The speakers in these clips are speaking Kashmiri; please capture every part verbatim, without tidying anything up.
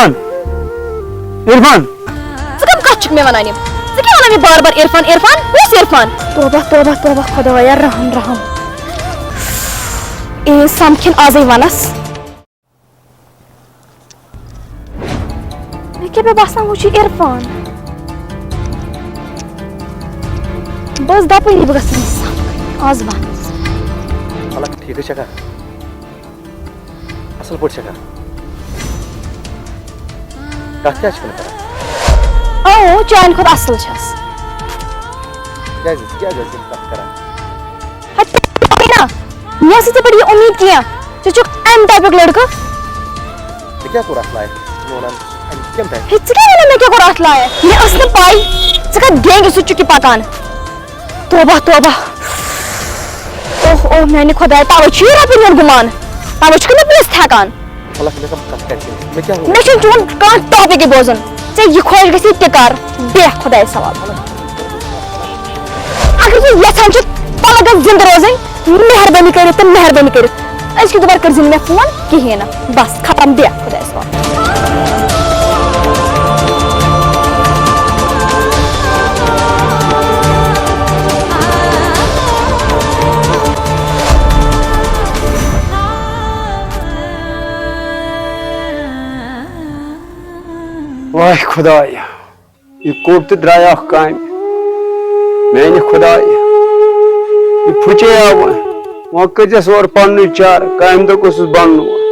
عرفان! عرفان! ژٕ کم کتھ چھُکھ مےٚ ونان یِم؟ ژٕ کیٛاہ ونان مےٚ بار بار عرفان، عرفان؟ کُس عرفان؟ توبہ، توبہ، توبہ، خۄدایا، رحم، رحم۔ اے سمکھِن آزے ونس۔ مےٚ کیٛاہ، مےٚ باسان، ہُہ چھُ عرفان۔ بہٕ ٲسٕس دَپٲنی، بہٕ گژھٕ أمِس سمکھٕنۍ۔ آز وَن۔ حالک ٹھیٖکٕے چھَکھا؟ اَصٕل پٲٹھۍ چھَکھا؟ کَتھ کیٛازِ چھَکھ نہٕ کَران؟ اَو، چانہِ کھۄتہٕ اَصٕل چھَس۔ کیٛازِ؟ ژٕ کیٛازِ ٲسٕس کَتھ کَران؟ ہتہٕ نا، مےٚ ٲس نہٕ ژےٚ پٮ۪ٹھ یہِ اُمید کینٛہہ۔ ژٕ چھُکھ اَمہِ ٹایپُک لٔڑکہٕ۔ ژےٚ کیٛاہ کوٚر اَتھ لایق؟ ژٕ مےٚ وَنان، ژٕ چھُکھ اَمہِ کَمہِ ٹایپُک؟ ہے، ژٕ کیٛاہ وَنان مےٚ کیٛاہ کوٚر اَتھ لایق؟ مےٚ ٲس نہٕ پَے ژٕ کَتھ گینٛگہِ سۭتۍ چھُکھ یہِ پَکان۔ توبہ، توبہ۔ اوہ، اوہ، میٛانہِ خۄدایا، تَوَے چھُ یہِ رۄبَن ہُنٛد گُمان۔ تَوَے چھُکھ نہٕ پرٛژھ ہٮ۪کان۔ مطلب، مےٚ کَم کَتھ کَرِ ژےٚ؟ مےٚ کیٛاہ ووٚن؟ مےٚ چھُنہٕ چون کانٛہہ ٹاپِکٕے بوزُن۔ ژےٚ یہِ خۄش گژھی تہِ کر، بیٚہہ خۄدایَس حوالہٕ۔ اگر ژٕ یژھان چھُکھ پلگس زِندٕ روزٕنۍ، مہربٲنی کٔرِتھ تہٕ مہربٲنی کٔرِتھ أزکہِ دُپہر کٔرزِ نہٕ مےٚ فون کِہیٖنۍ نہٕ۔ بس ختم، بیٚہہ خۄدایَس حوالہٕ۔ واے خۄدایا، یہِ کوٚت تہٕ درٛایہِ اکھ کامہِ۔ میانہِ خۄدایہِ، یہِ پھُچے آو وۄنۍ۔ وۄنۍ کٔرۍزٮ۪س اورٕ پننُے چارٕ، کامہِ دۄہ گوٚژھُس بنُن وۄنۍ۔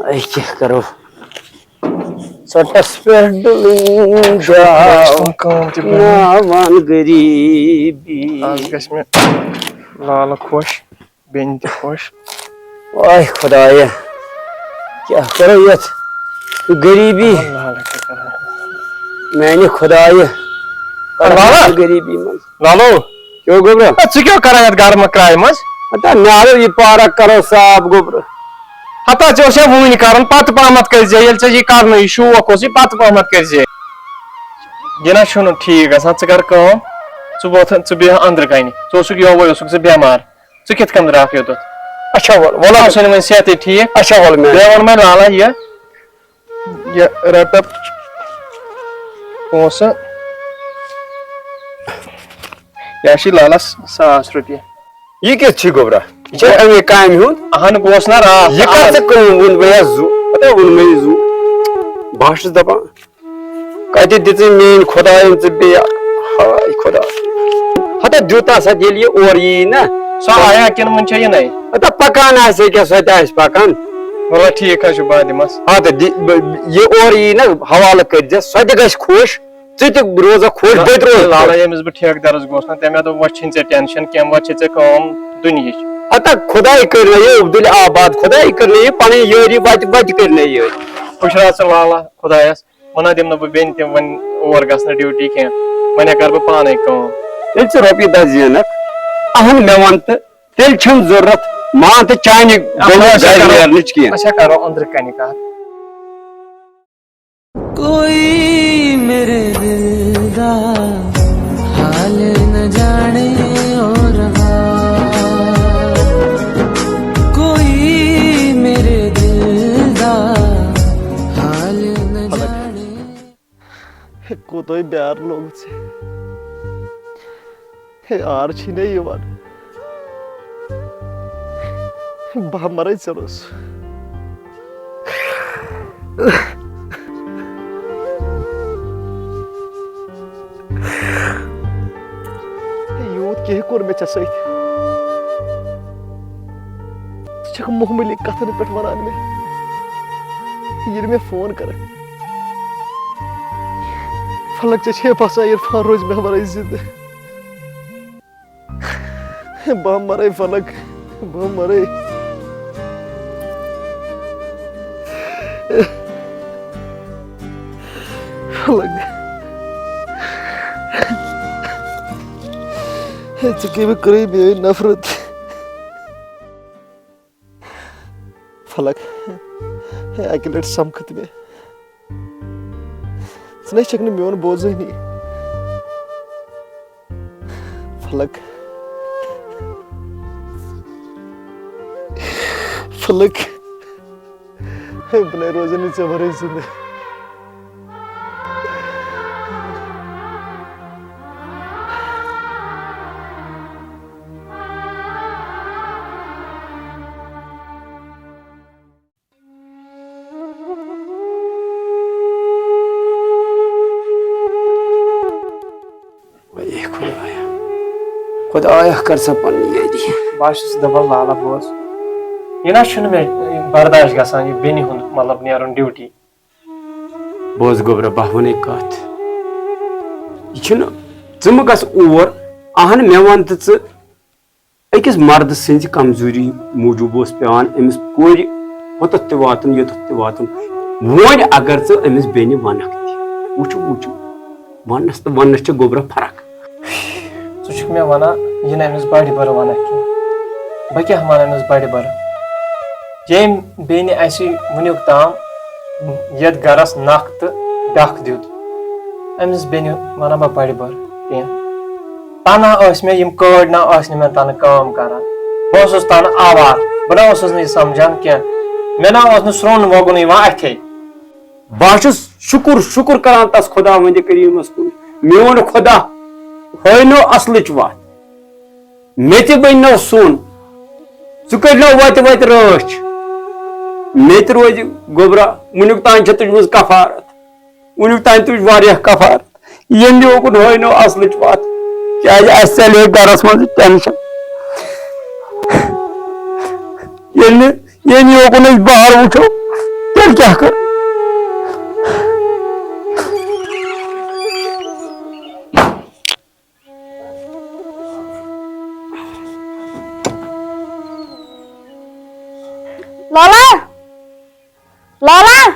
اے کیٛاہ کرو؟ ژۄٹس پٮ۪ٹھ ڈُلٕنۍ جاو، کٲم تہِ بنہِ۔ ناوان غریٖبی۔ آز گژھِ مےٚ لالہٕ خۄش۔ بیٚنہِ تہِ خۄش۔ واے خۄدایہ، کیٛاہ کرو یتھ غریٖبی؟ اللہ اللہ کیٛاہ کرو؟ میانہِ خۄدایہ، کر لالہ؟ غریٖبی منٛز۔ لالو۔ کیٛاہ گوٚبرا؟ اے، ژٕ کیٛاہ کران یتھ گرمہٕ کرایہِ منٛز؟ ہتا نیرو یہِ پارک کرو صاف گوٚبرا۔ ہتا ژےٚ اوس یا وُنہِ کرُن، پتہٕ پہمتھ کٔرۍ زِ، ییٚلہِ ژےٚ یہِ کرنُے شوق اوس، یہِ پتہٕ پہمتھ کٔرۍ زِ۔ یہِ نہ چھُنہٕ ٹھیٖک گژھان، ژٕ کر کٲم، ژٕ ووتھ، ژٕ بیٚہہ أنٛدرٕ کنہِ، ژٕ اوسُکھ یوٚہوے، اوسُکھ ژٕ بٮ۪مار۔ ژٕ کِتھ کٔنۍ درٛاکھ یوٚتَتھ؟ اچھا، وَل، وَل حظ۔ ژٕ نہٕ وۄنۍ صحتٕے ٹھیٖک۔ اچھا، وَل مےٚ۔ مےٚ ووٚن وۄنۍ لالا یہِ، یہِ رَٹہٕ پونٛسہٕ۔ یہِ ہا چھِ لالَس ساس رۄپیہِ۔ یہِ کیٛاہ چھی گوٚبرا؟ یہِ چھا اَمے کامہِ ہُنٛد؟ اَہَن، بہٕ اوسُس نا راتھ یہِ کَتھ ژےٚ کٲم ووٚن؟ مےٚ ہا زُو، ہَتا ووٚن مےٚ یہِ زُو۔ بہٕ ہا چھُس دَپان، کتہِ دِژٕے میٲنۍ خۄداین ژٕ بیٚیہِ؟ ہاے خۄدا۔ ہتا دیُت آسا ییٚلہِ یہِ اورٕ یی نا۔ سۄ آیا کِنہٕ وُنہِ چھےٚ یِنَے؟ ہتا پکان آسہِ ییٚکیٛاہ، سۄ تہِ آسہِ پکان۔ وَلہٕ ٹھیٖک حظ چھُ، بہٕ دِمس۔ ہتا دِ-، بہٕ-، یہِ اورٕ یی نا، حوالہٕ کٔرۍ زٮ۪س، سۄ تہِ گژھِ خۄش، ژٕ تہِ روزکھ خۄش، بہٕ تہِ روزٕ خۄش۔ لالا، ییٚمِس بہٕ ٹھیکہٕ دارس گوس نا، تٔمۍ ہا دوٚپ، وۄنۍ چھِنہٕ ژےٚ ٹینشن کینٛہہ، وۄنۍ چھِ ژےٚ کٲم دُنہِچ۔ ہتا خۄداے کٔرۍ نہ یہِ عبدُل آباد، خۄداے کٔرۍ نہ یہِ پنٕنۍ یٲری، وتہِ وتہِ کٔرۍ نہ یہِ یٲری۔ ہُشرار ژٕ لالا خۄدایس۔ وَنان دِمہٕ نہٕ بہٕ بیٚنہِ تہِ وۄنۍ اور گژھنہٕ ڈیوٹی کینٛہہ، وۄنۍ ہا کَرٕ بہٕ پانَے کٲم۔ ییٚلہِ ژٕ رۄپیہِ دَہ زینَکھ، اَہَن مےٚ وَن تہٕ تیٚلہِ چھَنہٕ ضروٗرت مان تہٕ چانہِ اَہَن، گوٚو أسۍ ہا گَرِ کَرو، نیرنٕچ کینٛہہ۔ أسۍ ہا کَرو أنٛدرٕ کَنہِ کَتھ۔ کوئی میرے دل دا حال نہ جانے اور کوئی میرے دل دا حال نہ جانے۔ ہے، کوٗتاہ بیار لوٚگ ژےٚ۔ ہے، آر چھی نہٕ یِوان۔ بہٕ ہا مَرَے ژےٚ روٚس۔ ہے، یوٗت کینٛہہ کوٚر مےٚ ژےٚ سۭتۍ۔ ژٕ چھَکھ معموٗلی کَتھَن پٮ۪ٹھ وَنان مےٚ، ییٚلہِ مےٚ فون کَرَکھ۔ فلک، ژےٚ چھے باسان عرفان روزِ مےٚ ورٲے زِندٕ؟ بہٕ ہا مَرَے فلک، بہٕ ہا مَرَے۔ فلک، ژےٚ کٔمۍ کٔرٕے میٲنۍ نفرت؟ فلک، ہے، اَکہِ لَٹہِ سَمکھ تہٕ مےٚ۔ ژٕ نَے چھَکھ نہٕ میون بوزٲنی۔ فلک۔ فلک۔ بہٕ نے روزٕ نہٕ ژےٚ ورٲے زِندٕ۔ اے خدایا، خدایا، کر سا پننہِ یٲری۔ بہٕ حظ چھُس دَپان، لالا، بوز، یہِ نہ حظ چھُنہٕ مےٚ برداش گژھان، یہِ بیٚنہِ ہُنٛد، مطلب، نیرُن ڈیوٹی۔ بوز گوٚبرا، بہٕ وَنے کَتھ۔ یہِ چھُنہٕ، ژٕ مہٕ گژھ اور۔ اَہَن، مےٚ وَن تہٕ ژٕ، أکِس مردٕ سٕنٛزِ کمزوٗری موٗجوٗب اوس پٮ۪وان أمِس کورِ ہوٚتَتھ تہِ واتُن، یوٚتَتھ تہِ واتُن۔ وۄنۍ اگر ژٕ أمِس بیٚنہِ وَنَکھ تہِ، وٕچھِو، وٕچھِو، وَننَس تہٕ وَننَس چھِ گوٚبرا فرق۔ ژٕ چھُکھ مےٚ وَنان، یہِ نہٕ أمِس بَڑِ بَرٕ وَنَکھ کینٛہہ۔ بہٕ کیٛاہ وَنہٕ أمِس بَڑِ بَرٕ؟ ییٚمۍ بیٚنہِ اَسہِ وٕنیُک تام یَتھ گَرَس نَکھ تہٕ ڈَکھ دیُت، أمِس بیٚنہِ وَنہٕ بہٕ بَڑِ بَرٕ کینٛہہ؟ تَنہٕ ٲسۍ مےٚ یِم کٲڑۍ نہ ٲسۍ نہٕ مےٚ تَنہٕ کٲم کَران۔ بہٕ اوسُس تَنہٕ آوار، بہٕ نہ اوسُس نہٕ یہِ سَمجھان کینٛہہ۔ مےٚ نہ اوس نہٕ سرٛوٚن وَگُنٕے یِوان اَتھے۔ بہٕ حظ چھُس شُکُر، شُکُر کَران تَس خۄداوندِ کٔریٖمَس کُن، میون خۄدا ہٲینو اَصلٕچ وَتھ۔ مےٚ تہِ بٔنۍ نو سُن۔ ژٕ کٔرۍ نو وَتہِ وَتہِ رٲچھ۔ مےٚ تہِ روزِ گوٚبرا، وٕنیُک تام چھےٚ تُجمٕژ کفارت۔ وٕنیُک تام تُج واریاہ کفارت۔ ییٚمہِ یوکُن ہٲے نو اَصلٕچ وَتھ۔ کیٛازِ اَسہِ ژَلہِ ہے گَرَس منٛز ٹٮ۪نشَن۔ ییٚلہِ نہٕ، ییٚمہِ یوکُن أسۍ بار وٕچھو، تیٚلہِ کیٛاہ کَرو؟ لالا! لالا!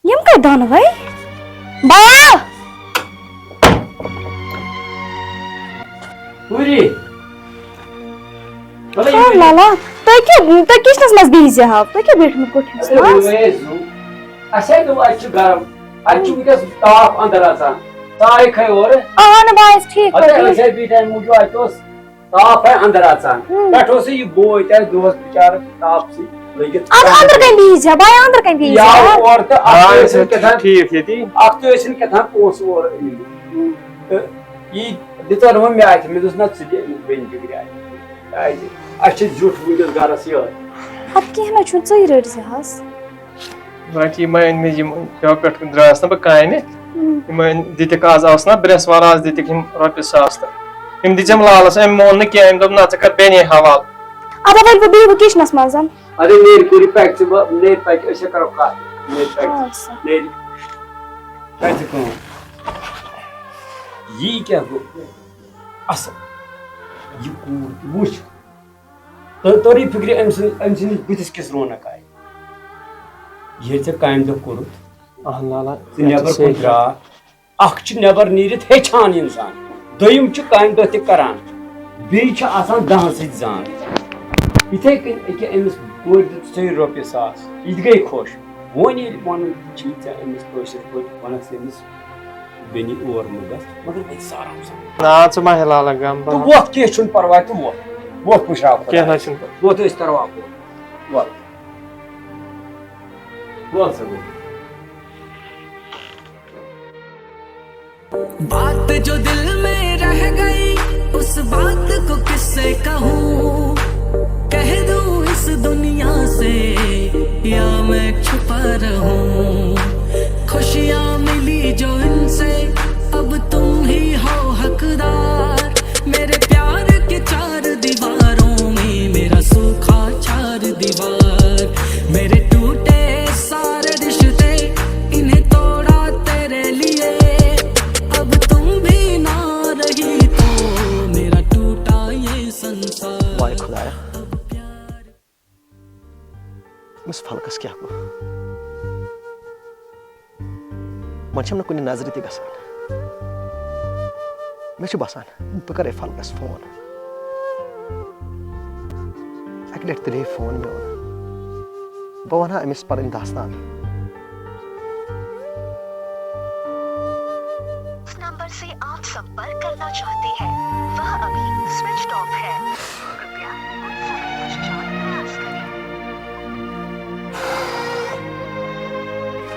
یِم کَتہِ دۄنوَے؟ بیا! پوٗری! مطلب، او یہِ لالا، تُہۍ کیٛاہ، تُہۍ کِچنَس منٛز بِہِزِ ہاو؟ تُہۍ کیٛاہ بیٖٹھمٕتۍ کُٹھِس اَسہِ منٛز؟ ووٚنمَے اَسہِ زُو۔ اَسہِ ہے دوٚپ، اَتہِ چھُ گرم۔ اَتہِ چھُ وٕنکیٚس تاپھ اَندَر اَژان۔ ژاے کھے اورٕ۔ اَہَن، بہٕ آیَس ٹھیٖک اَدٕ پٲٹھۍ۔ أسۍ ہے بیٖٹھۍ اَمہِ موٗجوٗب، اَتہِ اوس تاپھ ہے اَندَر اَژان۔ ہُم۔ پٮ۪ٹھٕ اوسُے یہِ بوے تہِ اَسہِ دۄہَس بِچارٕ تاپہٕ سۭتۍ لٔگِتھ۔ اَدٕ اَندَر کَنہِ بِہِزِ ہا، بہٕ آیہِ اَندَر کَنہِ بِہِزِ آ، ہا۔ اورٕ تہٕ اَکھ آ، تُہۍ ٲسِو أسۍ کیٛاہ تام، ٹھیٖک ییٚتی۔ اَکھ تُہۍ ٲسِو کیٛاہ تام پونٛسہٕ اورٕ أنمٕتۍ۔ ہُم۔ تہٕ یی دِژ وۄنۍ مےٚ اَتھِ، مےٚ دوٚپُس، نہ، ژٕ دِ أمِس بیٚنہِ فِکرِ اَتھِ۔ کیٛازِ؟ اَسہِ چھِ زیُٹھ وٕنکیٚس گَرَس یِہوٚے۔ اَدٕ کینٛہہ نہ چھُنہٕ، ژٕے رٔٹۍ زِ حظ۔ رَٹہِ یِمَے أنۍ مےٚ، یِم ہیوٚو پٮ۪ٹھ کُن درٛاس نہ بہٕ کامہِ۔ ہُم۔ یِمَے أنۍ، دِتِکھ آز، آس نہ برٛٮ۪سوار، آز دِتِکھ یِم رۄپیہِ ساس تہٕ یِم دِژٮ۪م لالَس، أمۍ مون نہٕ کینٛہہ، أمۍ دوٚپ، نہ، ژٕ کَر بیٚنے حوالہٕ۔ اَدٕ وۄنۍ بہٕ بیٚہہِ بہٕ کِچنَس منٛز۔ اَدٕ نیرِ کُلہِ پٮ۪ٹھِ ژٕ، بہٕ نیرِ پٮ۪ٹھِ، أسۍ ہا کَرو کَتھ۔ نیرِ پٮ۪ٹھِ، اَدٕ سا۔ نیرِ۔ کَتہِ کٲم؟ یی کیٛاہ گوٚو؟ اَصٕل۔ یہِ کوٗر تہِ وٕچھ۔ تۄہہِ توٚرُے فِکرِ أمۍ سٕنٛز، أمۍ سٕنٛدِس بٕتھِس کِژھ رونق آیہِ۔ ییٚلہِ ژےٚ کامہِ دۄہ کوٚرُتھ، اَہَن لالا، ژٕ مےٚ چھِ نٮ۪بر کُن صحیح۔ درٛاکھ، اَکھ چھُ نٮ۪بر نیٖرِتھ ہیٚچھان اِنسان، دوٚیِم چھُ کامہِ دۄہ تہِ کران، بیٚیہِ چھُ آسان دَہَن سۭتۍ زان۔ یِتھَے کٔنۍ أکیٛاہ أمِس کورِ دیُت ژےٚ رۄپیہِ ساس، یہِ تہِ گٔے خۄش۔ وۄنۍ ییٚلہِ وَنُن چھُے ژےٚ أمِس کٲشِر پٲٹھۍ، وَنَکھ ژٕ أمِس، بیٚنہِ اور مہٕ گژھ، مگر وۄنۍ سا آرام سان۔ نا، ژٕ مہ ہےٚ لالہ غم، بہٕ تہٕ ہٮ۪مہٕ۔ وۄتھ، کینٛہہ چھُنہٕ پرواے، تہٕ وۄتھ، وۄتھ پُشراو خۄدایَس۔ کینٛہہ نہ چھُنہٕ پرواے۔ وۄتھ، أسۍ ترو اَپور۔ وۄتھ۔ وۄتھ سا گوٚو۔ बात जो दिल में रह गई, उस बात को किससे कहूँ? कह दूँ इस दुनिया से, या मैं छुपा रहूँ? खुशियाँ मिली जो इनसे, अब तुम ही हो हकदार। मेरे प्यार की चार दीवारों में, मेरा सूखा चार दीवार, मेरे टूटे सारे रिश्ते, इन्हें तोड़ा तेरे लिए। अब तुम भी ना रही तो मेरा टूटा ये संसार। واے خۄدایا، أمِس فلکس کیٛاہ گوٚو؟ وۄنۍ چھَم نہٕ کُنہِ نظرِ تہِ گژھان۔ مےٚ چھُ باسان، بہٕ کرے فلکس فون۔ اَکہِ لٹہِ تُلے فون میون۔ بہٕ وَنہٕ ہا أمِس پنٕنۍ داستان۔ जिस नंबर से आप संपर्क करना चाहते हैं, वह अभी स्विच ऑफ है। कृपया कुछ समय पश्चात प्रयास करें।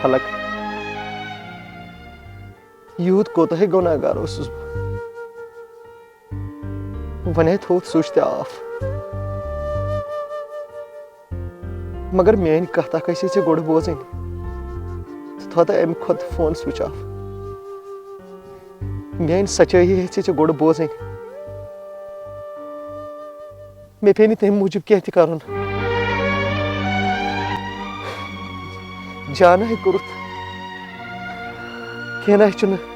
فلک، یوٗت کوتاہ گۄناہ گار اوسُس بہٕ۔ وۄنۍ ہے تھوٚوُتھ سُچ تہِ آف۔ مگر میٲنۍ کتھ اکھ ٲسی ژےٚ گۄڈٕ بوزٕنۍ۔ ژٕ تھاو تہٕ امہِ کھۄتہٕ فون سُچ آف۔ میٲنۍ سچٲیی ہے ژےٚ گۄڈٕ بوزٕنۍ۔ مےٚ پیٚیہِ نہٕ تمہِ موٗجوٗب کینٛہہ تہِ کرُن۔ جان ہے کوٚرُتھ۔ کینٛہہ نہ چھُنہٕ۔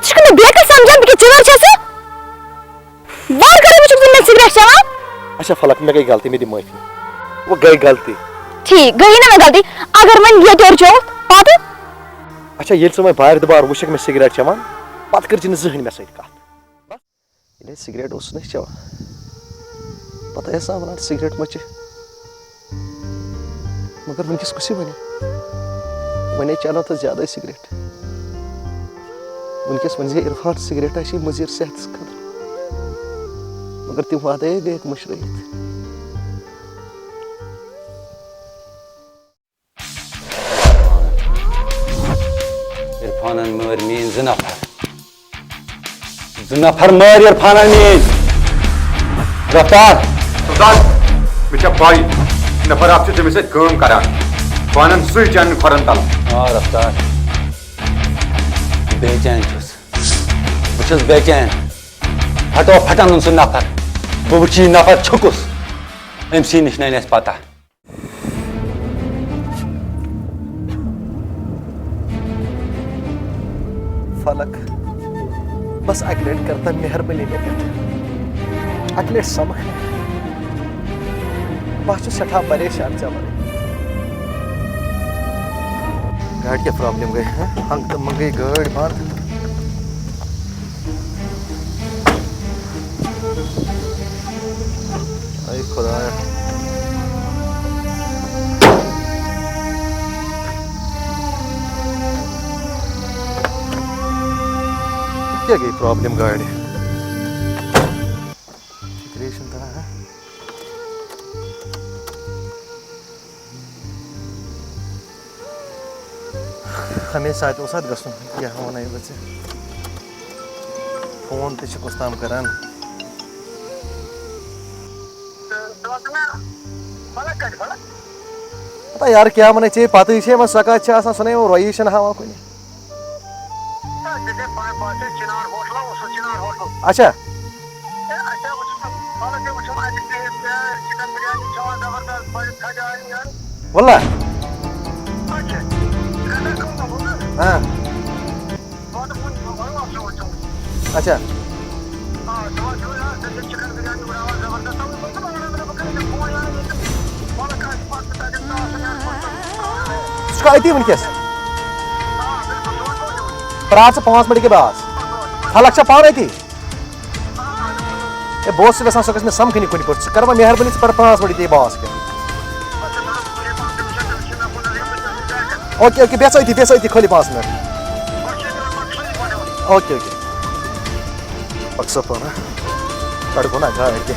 ژٕ چھُکھ نہٕ بیٚیہِ کانٛہہ سمجھان، بہٕ کیٛاہ ژٕ وَر چھَسہٕ؟ وارٕ کَرٕے وٕچھُکھ ژٕ مےٚ سِگریٹ چٮ۪وان۔ اچھا فلک، مےٚ گٔے غلطی، مےٚ دِ معٲفی۔ وۄنۍ گٔے غلطی۔ ٹھیٖک، گٔیی نہ مےٚ غلطی؟ اگر وۄنۍ ییٚتہِ یورٕ چیوٚوُتھ، پَتہٕ؟ اچھا، ییٚلہِ ژٕ وۄنۍ بارِ دُبارٕ وٕچھکھ مےٚ سِگریٹ چٮ۪وان، پَتہٕ کٔرۍ زِ نہٕ زٕہٕنۍ مےٚ سۭتۍ کَتھ۔ ییٚلہِ أسۍ سِگریٹ اوسُس نہٕ چٮ۪وان، پَتہٕ ٲسۍ آسان وَنان، "سِگریٹ مہ چے۔" مگر وٕنکیٚس کُس یہِ وَنہِ؟ وۄنۍ ہے چٮ۪نو تہٕ زیادَے سِگریٹ۔ وٕنکیٚس ؤنۍ زِ عرفان، سِگریٹ ہا چھِ مُضِر صحتَس خٲطرٕ۔ مگر تِم وعدے گٔیَکھ مٔشرٲیِتھ۔ عرفانن مٲرۍ میٲنۍ زٕ نفر۔ زٕ نفر مٲرۍ عرفانن میٲنۍ۔ رفتار۔ سلطان، مےٚ چھےٚ پَے، نفر اکھ چھُ تٔمِس سۭتۍ کٲم کران۔ پانن سُے چانہِ کھۄرن تل۔ آ، رفتار۔ بے چین چھُس۔ بہٕ چھُس بے چین۔ پھٹو پھٹن ہُنٛد سُہ نفر۔ بہٕ وٕچھِ یہِ نفر چھُ کُس۔ أمۍ سٕے نِش نَنہِ اَسہِ پتہ۔ فلک، بس اکہِ لٹہِ کر تہٕ مہربٲنی مےٚ پٮ۪ٹھ۔ اکہِ لٹہِ سمکھ۔ بہٕ ہا چھُس سٮ۪ٹھاہ پریشان ژےٚ ورٲے۔ گاڑِ کیٛاہ problem گٔے، ہہ؟ ہنٛگ تہٕ منٛگٕے گٲڑۍ بنٛد۔ اے خدایا۔ کیٛاہ گٔے problem گاڑِ؟ فکرے چھُنہٕ تران، ہہ؟ ہمیشہِ ساتہِ اوس اتھ گژھُن، کیٛاہ ونے بہٕ ژےٚ؟ فون تہِ چھُ کُس تام کران۔ پتہ یارٕ کیٛاہ ونے ژےٚ، پتہٕ چھے وۄنۍ سۄ کتھ چھِ آسان، سۄ نے وۄنۍ رویی چھنہٕ ہاوان کُنہِ۔ اچھا۔ واللہ۔ ہاں۔ اچھا۔ ژٕ چھُکھا أتی وٕنکیٚس؟ پرٛار ژٕ پانٛژھ مِنٹ ییٚکیٛاہ بہٕ آس۔ فلک چھا پانہٕ أتی؟ ہے، بہٕ اوسُس یژھان سۄ گژھِ مےٚ سمکھٕنۍ کُنہِ پٲٹھۍ۔ ژٕ کر وۄنۍ مہربٲنی، ژٕ پر پانٛژھ مِنٹ ییٚتہِ بہٕ آس کیٛاہ۔ اوکے، اوکے، بیٚہہ ژٕ أتی، بیٚہہ ژٕ أتی خٲلی پانٛژھ مِنٹ۔ Okay, okay. پک سا پانہٕ۔ پٮ۪ٹھٕ گوٚو نا گاڑِ تہِ۔